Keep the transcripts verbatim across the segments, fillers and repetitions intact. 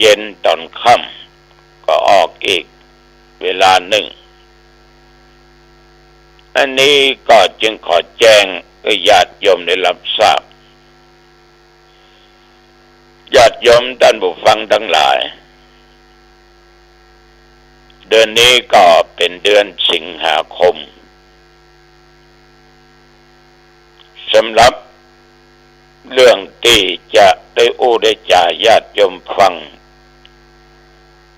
เย็นต๋อนค่ำก็ออกอีกเวลานึ่ง อันนี้ก็จึงขอแจ้งหื้อญาติโยมได้ฮับทราบ ญาติโยมต้านผู้ฟังตังหลาย เดือนนี้ก็เป๋นเดือนสิงหาคม สำหรับเรื่องตี้จะได้อู้ได้จ๋าญาติโยมฟัง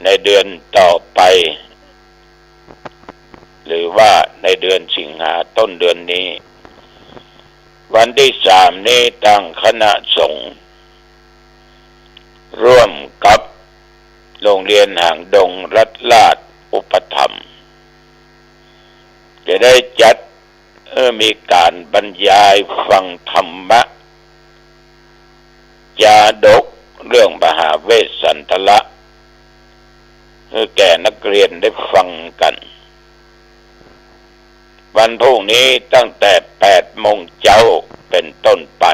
ในเดือนต่อไป หรือว่าในเดือนสิงหาต้นเดือนนี้ วันตี้สามนี้ตางคณะสงฆ์ร่วมกับโรงเรียนหางดงรัฐราชอุปถัมภ์ จะได้จัด เอ่อ มีก๋านบรรยายฟังธรรมะ จาดกเรื่องมหาเวสสันตละ หื้อแก่นักเรียนได้ฟังกั๋น วันพรุ่งนี้ตั้งแต่แปดโมงเจ๊าเป๋นต้นไป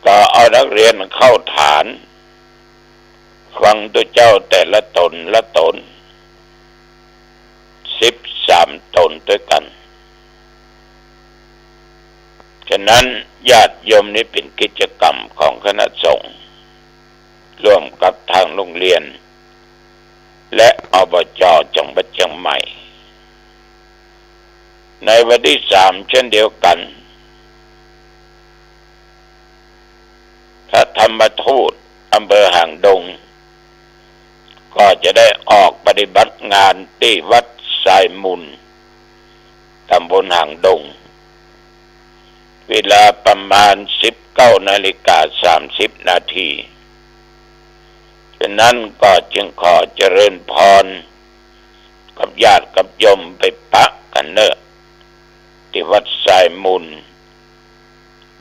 ก็เอานักเรียนเข้าฐาน ฟังตุ๊เจ้าแต่ละต๋นละต๋น สิบสามต๋นตวยกั๋น ฉะนั้นญาติโยมนี้เป๋นกิจกรรมของคณะสงฆ์ ร่วมกับตางโรงเรียน และ อบจ. จังหวัดเจียงใหม่ ในวันตี้สามเช่นเดียวกั๋น พระธรรมทูตอำเภอหางดง ก็จะได้ออกปฏิบัติงานตี้วัดทรายมูล ตำบลหางดง เวลาประมาณสิบเก้านาฬิกาสามสิบนาที ฉะนั้นก็จึงขอเจริญพรกับญาติกับโยมไปปะกั๋นเน่อ ตี้วัดทรายมูล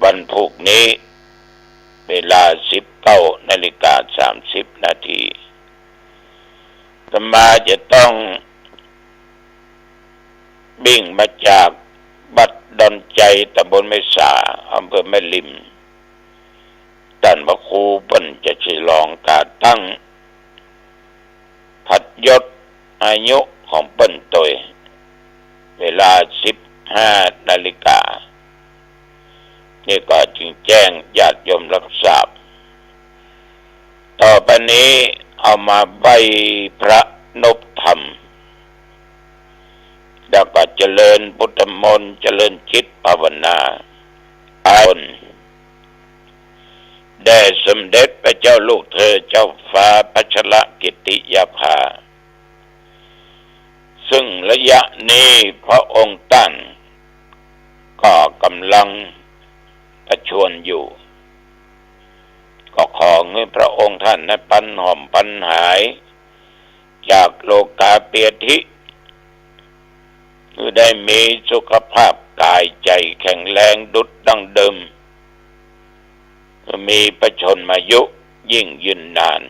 วันพูกนี้ เวลาสิบเก้านาฬิกาสามสิบนาที อาตมาจะต้องบิ่งมาจากวัดดอนไจ ตำบลแม่สา อำเภอแม่ริม ต้านพระครูเปิ้นจะฉลองก๋านตั้ง พัดยศอายุของเปิ้นตวย เวลาสิบห้านาฬิกา นี่ก็จึงแจ้งญาติโยมฮับทราบ ต่อไปนี้เอามาไหว้พระนบธรรม แล้วก็เจริญพุทธมนต์ เจริญจิตภาวนา อาลัยมงคล แด่สมเด็จพระเจ้าลูกเธอเจ้าฟ้าพัชรกิติยาภา ซึ่งระยะนี้พระองค์ต้านก็ก๋ำลังประชวรอยู่ ก็ขอหื้อพระองค์ต้านได้ปันหอมปันหาย จากโรคาพยาธิ หื้อได้มีสุขภาพก๋ายใจ๋แข็งแรงดุจดั้งเดิม มีพระชนมายุยิ่งยืนนาน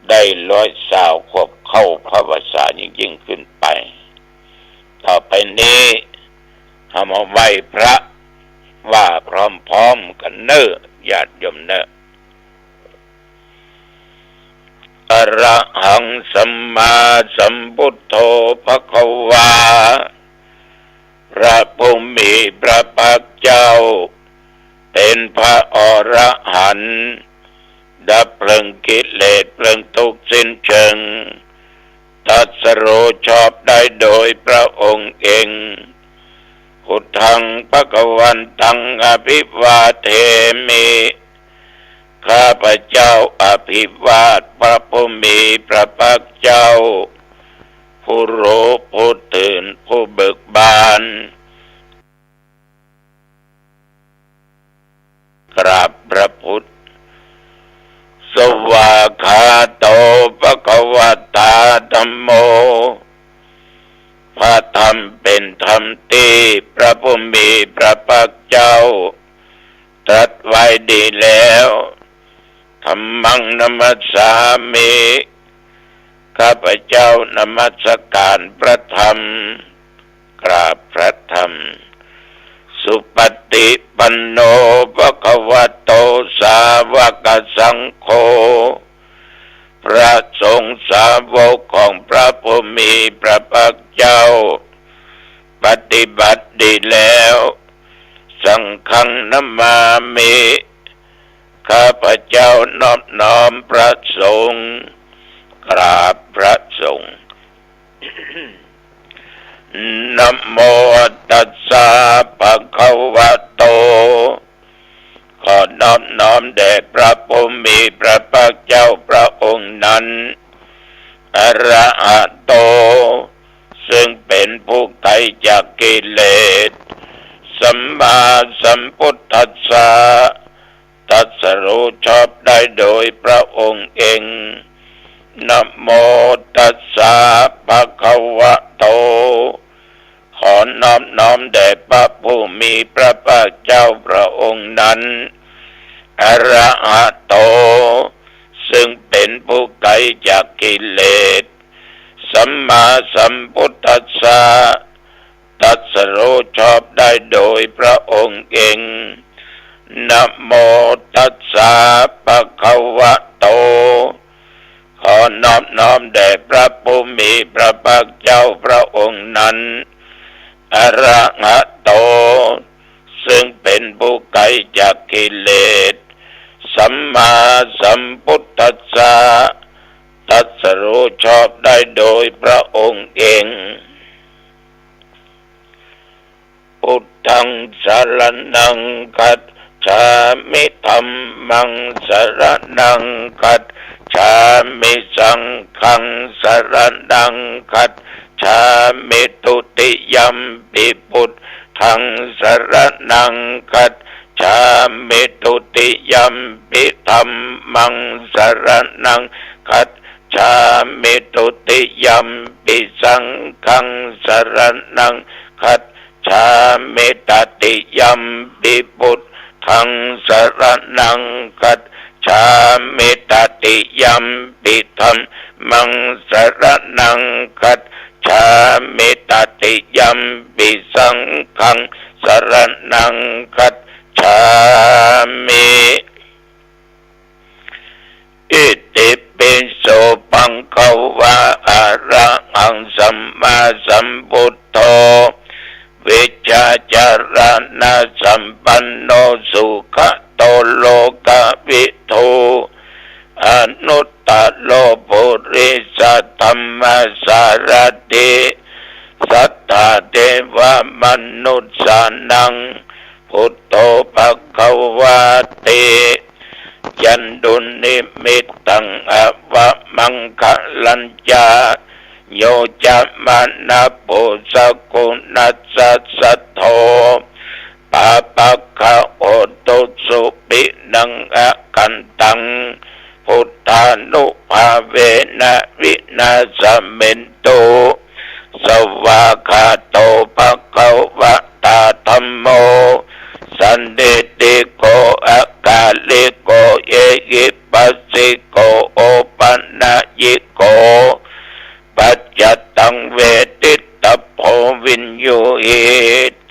ได้ร้อยซาวขวบเข้าพรรษายิ่งๆ ขึ้นไป ต่อไปนี้เฮามาไหว้พระว่าพร้อมๆ กั๋นเน่อ ญาติโยมเน่อ อะระหัง สัมมาสัมพุทโธ ภะคะวา พระผู้มีพระภาคเจ้า เป๋นพระอรหันต์ ดับเพลิงกิเลสเพลิงทุกข์สิ้นเชิง ตรัสรู้ชอบได้โดยพระองค์เอง พุทธัง ภะคะวันตัง อะภิวาเทมิ ข้าพเจ้าอภิวาทพระผู้มีพระภาคเจ้า ผู้รู้ผู้ตื่นผู้เบิกบาน กราบพระพุทธ สวากขาโต ภะคะวะตา ธัมโม พระธรรมเป๋นธรรมตี้พระผู้มีพระภาคเจ้า ตรัสไว้ดีแล้ว ธัมมัง นะมัสสามิ ข้าพเจ้านมัสก๋านพระธรรม กราบพระธรรม สุปฏิปันโน ภะคะวะโต สาวกสังโฆ พระสงฆ์สาวกของพระผู้มีพระภาคเจ้า ปฏิบัติดีแล้ว สังฆังนะมามิ ข้าพเจ้านอบน้อมพระสงฆ์ กราบพระสงฆ์ นะโมตัสสะ ภะคะวะโต ขอนอบน้อมแด่พระผู้มีพระภาคเจ้าพระองค์นั้น อะระหะโต ซึ่งเป็นผู้ไกลจากกิเลส สัมมาสัมพุทธัสสะ ตรัสรู้ชอบได้โดยพระองค์เอง นะโมตัสสะ ภะคะวะโต ขอนอบน้อมแด่พระผู้มีพระภาคเจ้าพระองค์นั้น อะระหะโต ซึ่งเป็นผู้ไกลจากกิเลส สัมมาสัมพุทธัสสะ ตรัสรู้ชอบได้โดยพระองค์เอง นะโมตัสสะ ภะคะวะโต ขอนอบน้อมแด่พระผู้มีพระภาคเจ้าพระองค์นั้น อะระหะโต ซึ่งเป็นผู้ไกลจากกิเลส สัมมาสัมพุทธัสสะ ตรัสรู้ชอบได้โดยพระองค์เอง พุทธังสรณังคัจฉามิ ธัมมังสรณังคัจฉามิ สังฆังสรณังคัจฉามิ ทุติยัมปิพุทธังสรณังคัจฉามิ ทุติยัมปิธัมมังสรณังคัจฉามิ ทุติยัมปิสังฆังสรณังคัจฉามิ ตติยัมปิพุทธังสรณังคัจฉามิ ตติยัมปิธัมมังสรณังคัจฉามิ ตติยัมปิสังฆังสรณังคัจฉามิ อิติปิโสภะคะวะ อะระหังสัมมาสัมพุทโธ วิชชาจารณสัมปันโน สุขะโตโลกะวิทู อนุตตโรปุริสธัมมสารถิ สัตถาเทวะมนุสสานัง พุทโธภะคะวาติ ยันตุนิมิตตังอะวะมังคะลัญจะ โยจะมะนะโพสะกุณัสสะสัทโธ ปาปะกะโหตุสุปินังอะกันตัง พุทธานุภาเวนะวินาสะเมนตุ สวากขาโตภะคะวะตาธัมโม สันทิฏฐิโก อะกาลิโก เอหิปัสสิโก โอปะนะยิโก ปัจจะตังเวทิตถะโพ วิญญูหี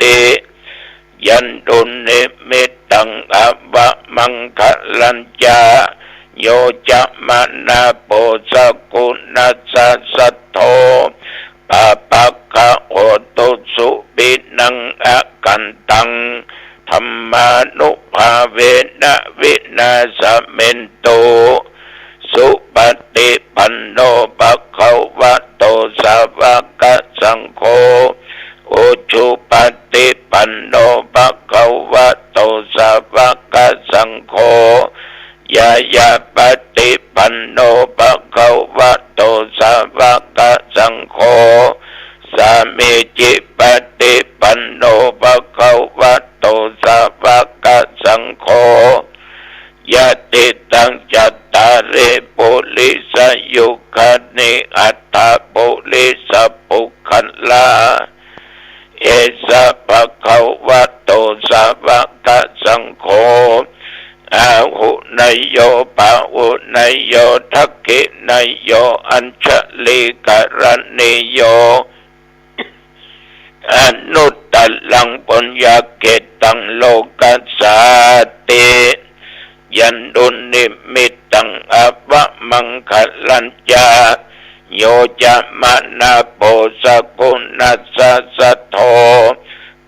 ติ ยันตุนิมิตตังอะวะมังคะลัญจะ โยจะมะนะโพสะกุณัสสะสัทโธ ปาปะกะโหตุสุปินังอะกันตัง ธัมมานุภาเวนะวินาสะเมนตุ สุปะฏิปันโนภะคะวะโต สาวะกะสังโฆ อุจุปะฏิปันโนภะคะวะโต สาวะกะสังโฆ ญาณาปะฏิปันโนภะคะวะโต สาวะกะสังโฆ สามีจิปะฏิปันโนภะคะวะโต สาวะกะสังโฆ ยะติตัง จัตตาริ ปุริสะยุคานิ อัตถะ ปุริสะปุคคะลา เอสะภะคะวะโต สาวะกะสังโฆ อาหุเนยโย ปาหุเนยโย ทักขิเนยโย อัญชลีกะรณีโย อนุตตรัง ปุญญาเขตัง โลกัสสาติ ยันตุนิมมิตตัง อวมังคะลัญจะ โยจะมะนะโพ สะกุณัสสะ สะโท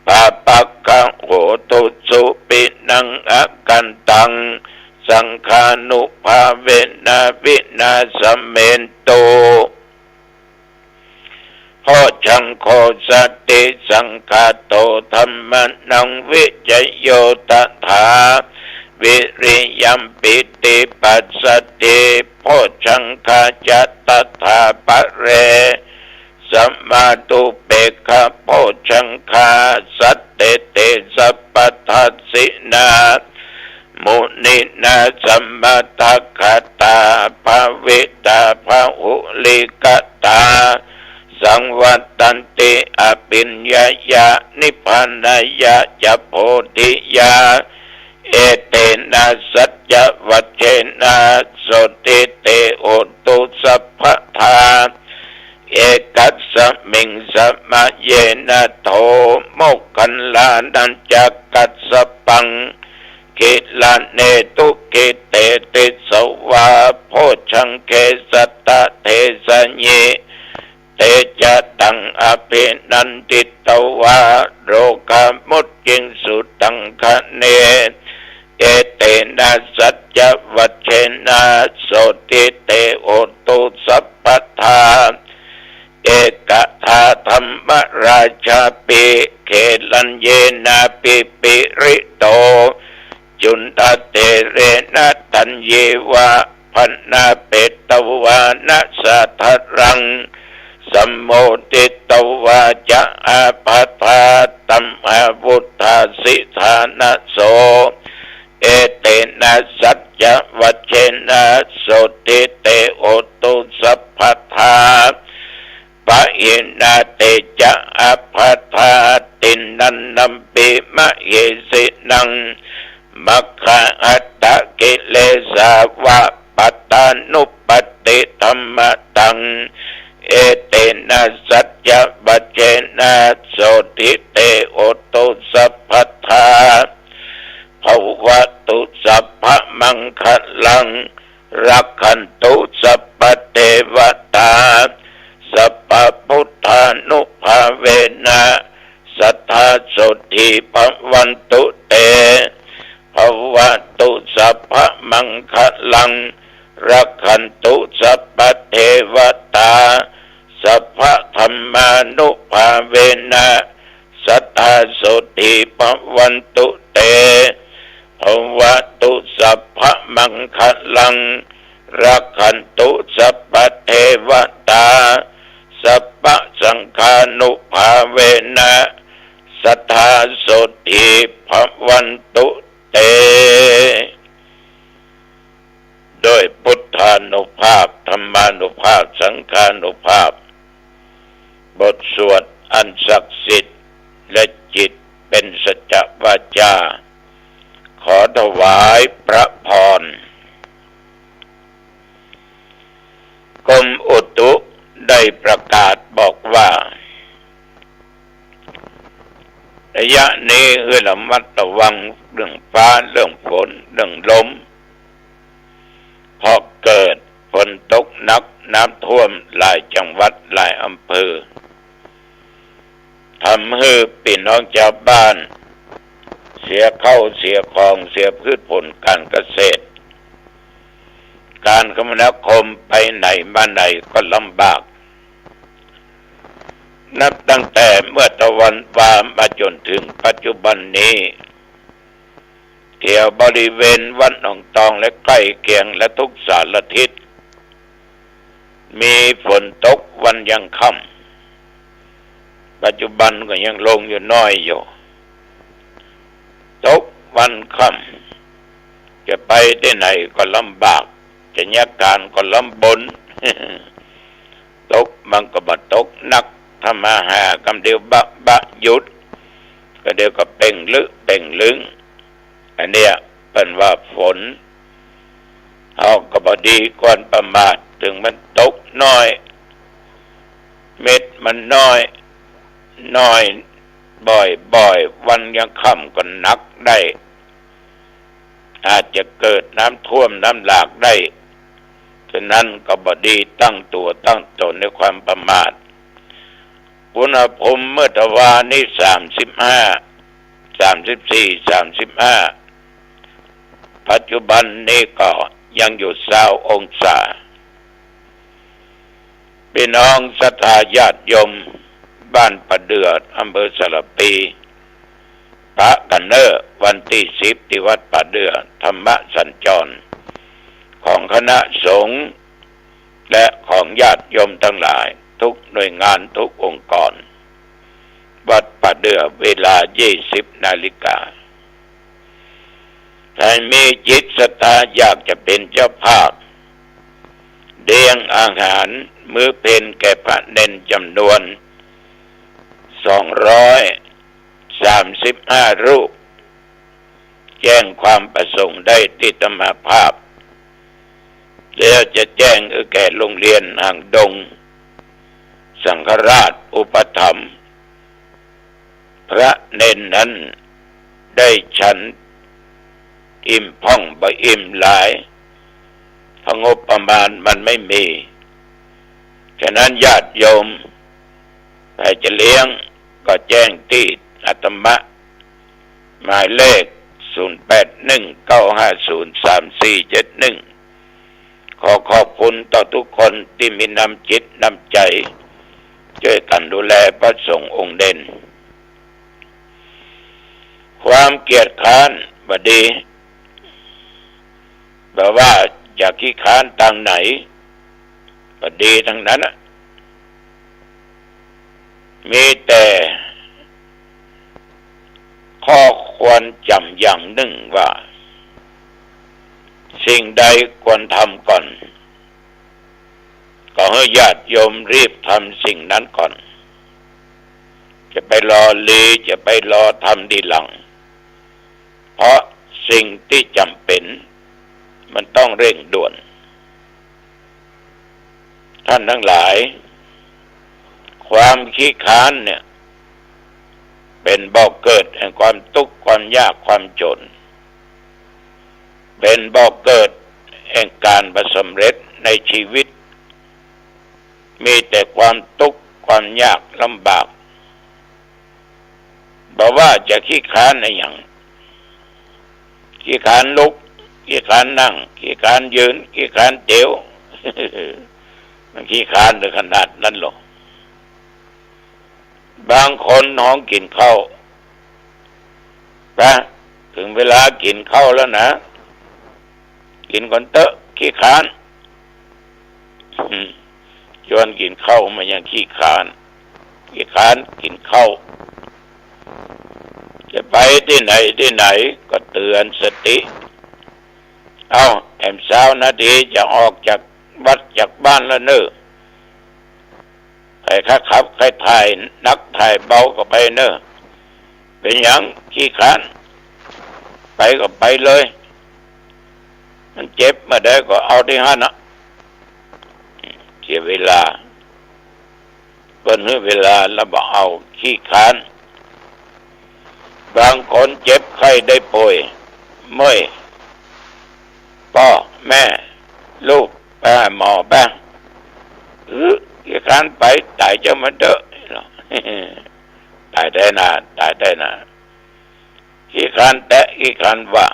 ปะปะกะโห ตุสุปินัง อกันตัง สังฆานุภาเวนะ วินาสเมนตุ โพชฌังโค สติสังคาโต ธัมมานัง วิจโย ตถา วิริยัม ปีติปัสสะทิ โพชฌังคาจะ ตถาปะเร สมาตุเปกขะโพชฌังคา สัตเต เต สัพพทัสสินา มุนินา สมะทะกะตา ภาวิตา พะหุลิกะตา สังวัตตันติ อภิญญายะ นิพพานายะจะ โพธิยา เอเตนะ สัจจวัจเจนะ โสตติ เต โหตุ สัพพะทา เอกัสสะมิง สะมะเยนะ โท โมคคัลลานะ จะ กัสสะปัง กิลาเนตุ กิเตติสะวา โพชฌังเข สัตตะ เทสะยิ เตจะตัง อภินันทิตวา โรกามุจจิงสุตังคะเน เอเตนะ สัจจวัจเจนะ โสตติ เต โหตุ สัพพะทา เอกทา ธัมมราชาปิ เขลัญเยนะ ปิปิริโต จุณฑะเถเรนะ ทัญยีวะ พะนาเปตวานะ สาธะรัง สัมโมทิตวาจะ อาภาธา ตัมหาวุฏฐาสิ ฐานะโส เอเตนะ สัจจวัจเจนะ โสตติ เต โหตุ สัพพะทา ปะหินา เตจะ อาภาธา ติณันนัมปิ มะเหสินัง มัคคะหัตถะ กิเลสาวะ ปัตตานุปัตติธัมมะตัง เอเตนะ สัจจวัจเจนะ โสตติ เต โหตุ สัพพะทา ภะวะตุ สัพพะมังคะลัง รักขันตุ สัพพะเทวะตา สัพพะพุทธานุภาเวนะ สัตถา โสตถี ภะวันตุ เต ภะวะตุ สัพพะมังคะลัง รักขันตุ สัพพะเทวะตา สัพพะธัมมานุภาเวนะ สัตถา โสตถี ภะวันตุ เต ภะวะตุ สัพพะมังคะลัง รักขันตุ สัพพะเทวะตา สัพพะสังฆานุภาเวนะ สัตถา โสตถี ภะวันตุ เต ด้วยพุทธานุภาพ ธัมมานุภาพ สังฆานุภาพ บทสวดอันศักดิ์สิทธิ์ และจิตเป็นสัจจวาจา ขอถวายพระพร กรมอุตุได้ประกาศบอกว่า ระยะนี้ให้ระมัดระวังเรื่องฟ้า เรื่องฝน เรื่องลม เพราะเกิดฝนตกหนัก น้ำท่วมหลายจังหวัด หลายอำเภอ ทำหื้อปี้น้องจาวบ้าน เสียข้าวเสียของ เสียพืชผลการเกษตร การคมนาคมไปไหนมาไหนก็ลำบาก นับตั้งแต่เมื่อตะวันวามาจ๋นเถิงปัจจุบันนี้ แถวบริเวณวัดหนองตองและใก้เคียงและทุกสารทิศ มีฝนตกวันยังค่ำ ปัจจุบันก็ยังลงอยู่น้อยอยู่ ตกวันค่ำ จะไปตี้ไหนก็ลำบาก จะเยียะก๋านก็ลำบน ตกมันก็บ่ตกหนัก ถ้ามาหากำเดียวบะบะหยุด กำเดียวก็เป่งลึเป่งลึง อันเนี้ยเปิ้นว่าฝน เฮาก็บ่ดีควรประมาท เถิงมันตกน้อย เม็ดมันน้อย น้อย บ่อยๆ วันยังค่ำก็หนักได้ อาจจะเกิดน้ำท่วมน้ำหลากได้ ฉะนั้นก็บ่ดีตั้งตั๋วตั้งต๋นในความประมาท อุณหภูมิเมื่อตะวานี้ สามสิบห้า สามสิบสี่ สามสิบห้า ปัจจุบันนี้ก็ยังอยู่ซาวองศา ปี้น้องศรัทธาญาติโยมบ้านป่าเดื่อ อำเภอสารภี ปะกั๋นเน้อ วันตี้สิบตี้วัดป่าเดื่อ ธรรมสัญจร ของคณะสงฆ์และของญาติโยมตังหลาย กู้หน่วยงานกู้องค์กร วัดป่าเดื่อ เวลายี่สิบนาฬิกา ใผมีจิตศรัทธาอยากจะเป๋นเจ้าภาพ เลี้ยงอาหารมื้อเพลแก่พระเณรจ๋ำนวน สองร้อยสามสิบห้ารูป แจ้งความประสงค์ได้ตี้อาตมาภาพ แล้วจะแจ้งหื้อแก่โรงเรียนหางดงสังฆราชอุปถัมภ์ พระเณรนั้นได้ฉันอิ่มพ่องบ่อิ่มหลาย เพราะงบประมาณมันไม่มี ฉะนั้นญาติโยมใผจะเลี้ยงก็แจ้งตี้อาตมา หมายเลข ศูนย์แปดหนึ่ง เก้าห้าศูนย์ สามสี่เจ็ดหนึ่ง ขอขอบคุณต่อกู้คนตี้มีน้ำจิตน้ำใจ๋ จ้วยกั๋นดูแลพระสงฆ์องค์เณร ความเกียจคร้านบ่ดี บ่ว่าจะขี้คร้านตางไหน บ่ดีตังนั้นน่ะ มีแต่ข้อควรจ๋ำอย่างนึ่งว่า สิ่งใดควรทำก่อน ก็หื้อญาติโยมรีบทำสิ่งนั้นก่อน จะไปรอลี จะไปรอทำทีหลัง เพราะสิ่งตี้จ๋ำเป๋นมันต้องเร่งด่วน ท่านตังหลาย ความขี้คร้านเนี่ย เป๋นบ่อเกิดแห่งความตุ๊กข์ ความยาก ความจ๋น เป๋นบ่อเกิดแห่งก๋านบ่สำเร็จในจีวิต มีแต่ความตุ๊กข์ ความยากลำบาก บ่ว่าจะขี้คร้านอะหยัง ขี้คร้านลุก ขี้คร้านนั่ง ขี้คร้านยืน ขี้คร้านเตียว มันขี้คร้านเถิงขนาดนั้นลอ บางคนฮ้องกิ๋นข้าว ปะ เถิงเวลากิ๋นข้าวแล้วนะ กิ๋นก่อนเต๊อะ ขี้คร้าน อืม จวนกิ๋นข้าวมันยังขี้คร้าน ขี้คร้านกิ๋นข้าว จะไปตี้ไหนตี้ไหนก็เตือนสติ เอ้า แหมซาวนาทีจะออกจากวัดจากบ้านแล้วเน้อ ใผขับใผถ่ายหนักถ่ายเบาก็ไปเน้อ เป๋นหยังขี้คร้าน ไปก็ไปเลย มันเจ็บเมื่อใดก็เอาตี้หั้นน่ะ เสียเวลา เปิ้นหื้อเวลาแล้วบ่เอา ขี้คร้าน บางคนเจ็บไข้ได้ป่วย เมื่อย ป้อแม่ลูกไปหาหมอปะ อื้อ ขี้คร้านไป ต๋ายเจ้ามันเต๊อะ ต๋ายแต๊นา ต๋ายแต๊นา ขี้คร้านแต๊ ขี้คร้านว่า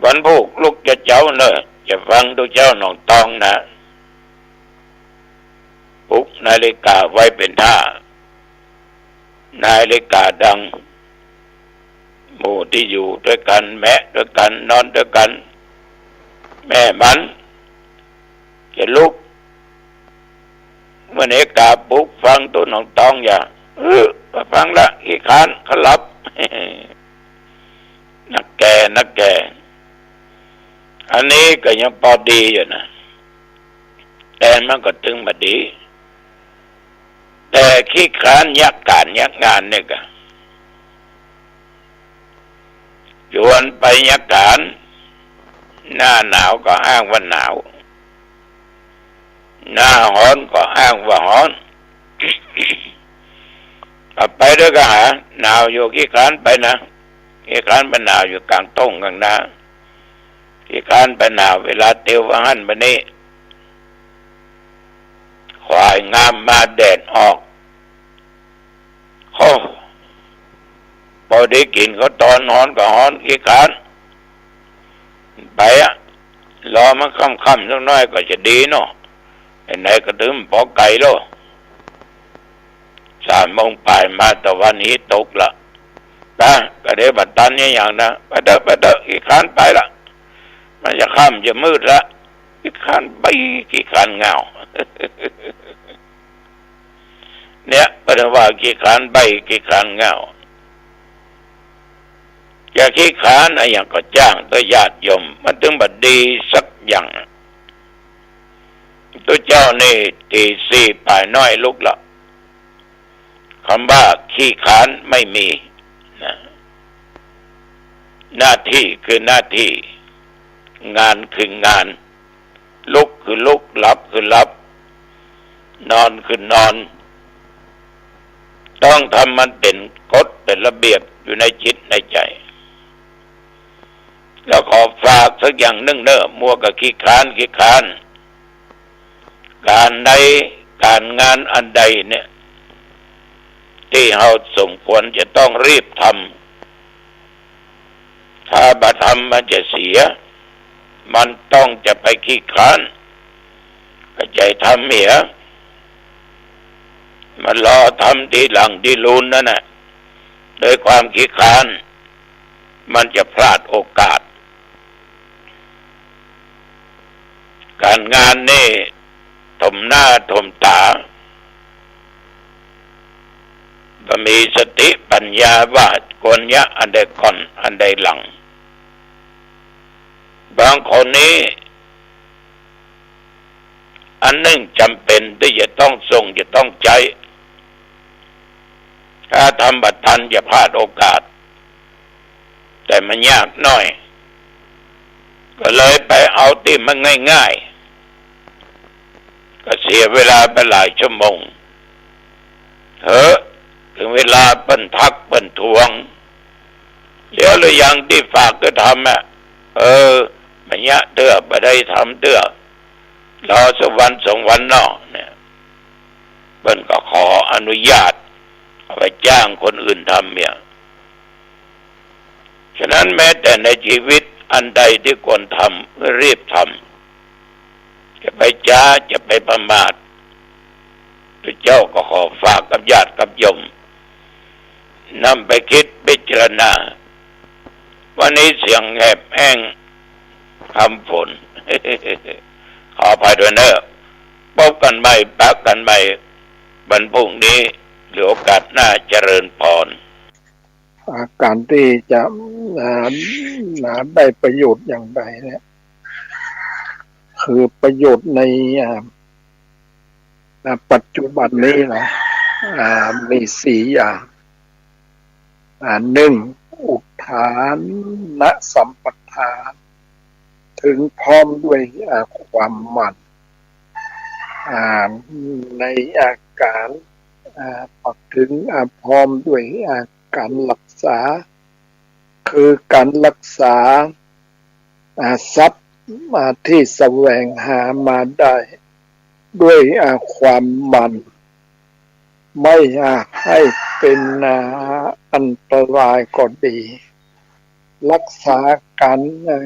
วันพูกลุกจะเจ๊าเน้อ จะฟังตุ๊เจ๊าหนองตองนะ ปลุกนาฬิกาไว้เป๋นท่า นาฬิกาดัง หมู่ตี้อยู่ตวยกั๋น แมะตวยกั๋น นอนตวยกั๋น แม่มันจะลุก เมื่อนาฬิกาปลุกฟังตุ๊หนองตองอย่า เออ บ่ฟังละ ขี้คร้าน เขาหลับ นักแก่ นักแก่ อันนี้ก็ยังปอดีอยู่นะ แต่มันก็ตึงบ่ดี แต่ขี้คร้านยักก๋านยักงานเนี่ยก็ จวนไปยักก๋าน หน้าหนาวก็อ้างว่าหนาว หน้าฮ้อนก็อ้างว่าฮ้อน ไปเต๊อะ ก็หาหนาวอยู่ ขี้คร้านไปนะ ขี้คร้านไปหนาวอยู่ก๋างต้งก๋างนา ขี้คร้านไปหนาว เวลาเตียวไปหั้นไปนี่ ควายงามมาแดดออก โอ้ ปอดีกิ๋นข้าวตอนฮ้อนก็ฮ้อน ขี้คร้าน ไปอะ รอมันค่ำๆ สักหน้อยก็จะดีเนาะ ไหนๆ ก็ตึงปอไก๋แล้ว สามโมงป๋ายมาตะวันฮีตกละ ไป ก็เดี๋ยวบ่ตันเนี่ยหยังนะ ไปเต๊อะ ไปเต๊อะ ขี้คร้านไปละ มันจะค่ำจะมืดละ ขี้คร้านไป ขี้คร้านเหง้า เนี่ย เปิ้นว่าขี้คร้านไป ขี้คร้านเหง้า จะขี้คร้านอะหยังก็จ้างเต๊อะญาติโยม มันตึงบ่ดีสักอย่าง ตุ๊เจ้านี่ตีสี่ป๋ายน้อยลุกละ กำว่าขี้คร้านไม่มีนะ หน้าตี้คือหน้าตี้ งานคืองาน ลุกคือลุก หลับคือหลับ นอนคือนอน ต้องทำมันเป๋นกฎเป๋นระเบียบอยู่ในจิตในใจ๋ แล้วขอฝากสักอย่างนึ่งเน่อ มัวก็ขี้คร้าน ขี้คร้าน ก๋านใด ก๋านงานอันใดเนี่ย ตี้เฮาสมควรจะต้องรีบทำ ถ้าบ่ทำมันจะเสีย มันต้องจะไปขี้คร้าน ก็ใจ๋ทำเหีย มารอทำตี้หลังตี้ลูนนั่นน่ะ ด้วยความขี้คร้าน มันจะพลาดโอกาส ก๋านงานนี่ถมหน้าถมต๋า บ่มีสติปัญญาว่าควรเยียะอันใดก่อนอันใดหลัง บางคนนี้ อันนึ่งจ๋ำเป๋นตี้จะต้องส่งจะต้องใจ๊ ถ้าทำบ่ตันจะพลาดโอกาส แต่มันยากหน้อย ก็เลยไปเอาตี้มันง่ายๆ ก็เสียเวลาไปหลายชั่วโมง เฮ้อ เถิงเวลาเปิ้นทักเปิ้นทวง แล้วหรือยังตี้ฝากจะทำอะ เออ บ่เยียะเตื้อ บ่ได้ทำเตื้อ รอสักวันสองวันเนาะ เนี่ย เปิ้นก็ขออนุญาต เอาไปจ้างคนอื่นทำเนี่ย ฉะนั้นแม้แต่ในชีวิตอันใดตี้ควรทำ รีบทำ จะไปจ๊า จะไปประมาท ตุ๊เจ้าก็ขอฝากกับญาติกับโยม นำไปกึ๊ดพิจารณา วันนี้เสียงแหบแห้ง ทำฝน ขออภัยด้วยเน่อ ปบกั๋นใหม่ ปะกั๋นใหม่ วันพรุ่งนี้ หรือโอกาสหน้า เจริญพร อา ก๋านตี้จะ อ่า อ่า ได้ประโยชน์อย่างใดเนี่ย คือประโยชน์ใน อ่า อ่า ปัจจุบันนี้นะ อ่า มีสี่อย่าง อ่า นึ่ง อุทานสัมปทา เถิงพร้อมด้วย อ่า ความหมั่น อ่า ในอาก๋าน อ่า เถิง อ่า พร้อมด้วย อ่า ก๋านรักษา คือก๋านรักษา อ่า ทรัพย์ อ่า ตี้แสวงหามาได้ ด้วย อ่า ความหมั่น ไม่ อ่า หื้อเป๋น อ่า อันตรายก็ดี รักษาก๋าน อ่า ง